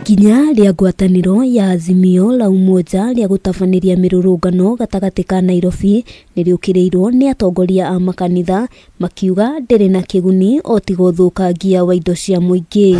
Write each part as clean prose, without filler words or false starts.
Ikinya rĩa ngwatanĩro ya Azimio la Umoja rĩa gũtabanĩria mĩrũrũngano gatagatĩ ka Nairobi nĩrĩũkĩrĩirwo nĩ atongoria a makanitha makiuga ndĩrĩ na kĩguni o tiga ũthũkangia wa indo cia mũingĩ.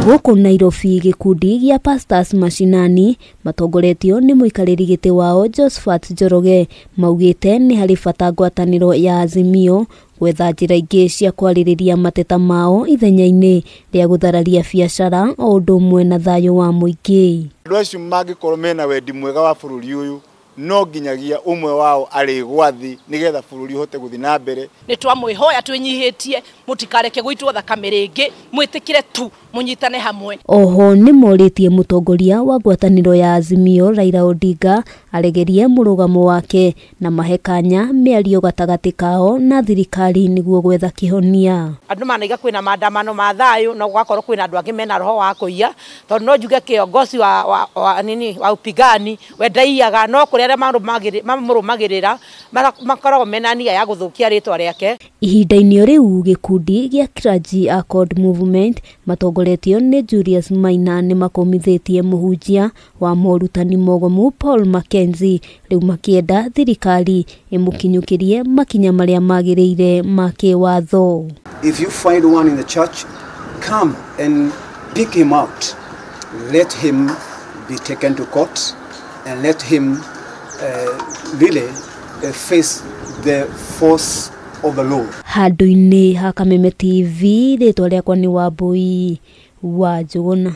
Gũkũ Nairobi gĩkundi gĩa Pastors Mashinani matongoretio nĩ mũikarĩri gĩtĩ wao Josephat Njoroge maugĩte nĩ harĩ bata ngwatanĩro ya Azimio gwetha njĩra ingĩ cia kwarĩrĩria mateta mao ithenya-inĩ rĩa gũthararia biacara o ũndũ ũmwe na thayũ wa mũingĩ. Andũ acio mangĩkorwo mena wendi mwega wa bũrũri ũyũ no nginyagia ũmwe wao arĩ gwathi nĩgetha bũrũri ũhote gũthiĩ na mbere. Nĩ twamwĩhoya twĩnyihĩtie mũtikareke gũitwo thakame rĩngĩ, mwĩtĩkĩre tu mũnyitane hamwe. Oho nĩ morĩtie mũtongoria wa ngwatanĩro ya Azimio Raila Odinga aregerie mũrũgamo wake na mahe kanya mĩario gatagatĩ kao na thirikari nĩguo gwetha kĩhonia. Andũ manaiga kwĩna maandamano ma thayũ no gũgakorwo kwĩna andũ angĩ mena roho wa kũiya, tondũ no njuge kĩongozi wa nini wa upigani we ndaiyaga, no kũrĩ arĩa mamũrũmagĩrĩra makoragwo mena nia ya gũthũkia rĩtwa rĩake. Ihinda-inĩ rĩu gĩkundi gĩa Clergy Accord Movement matongoretio nĩ Julius Maina nĩ makũmithĩtie mũhunjia wa morutani mogomu Paul Mackenzie rĩu makĩenda thirikari ĩmũkinyũkĩrie makinya marĩa magĩrĩire ma kĩwatho. If you find one in the church, come and pick him out. Let him be taken to court and let him really face the force of the law. Handũ-inĩ ha Kameme TV, rĩtwa rĩakwa nĩ Wambui wa Njũgũna.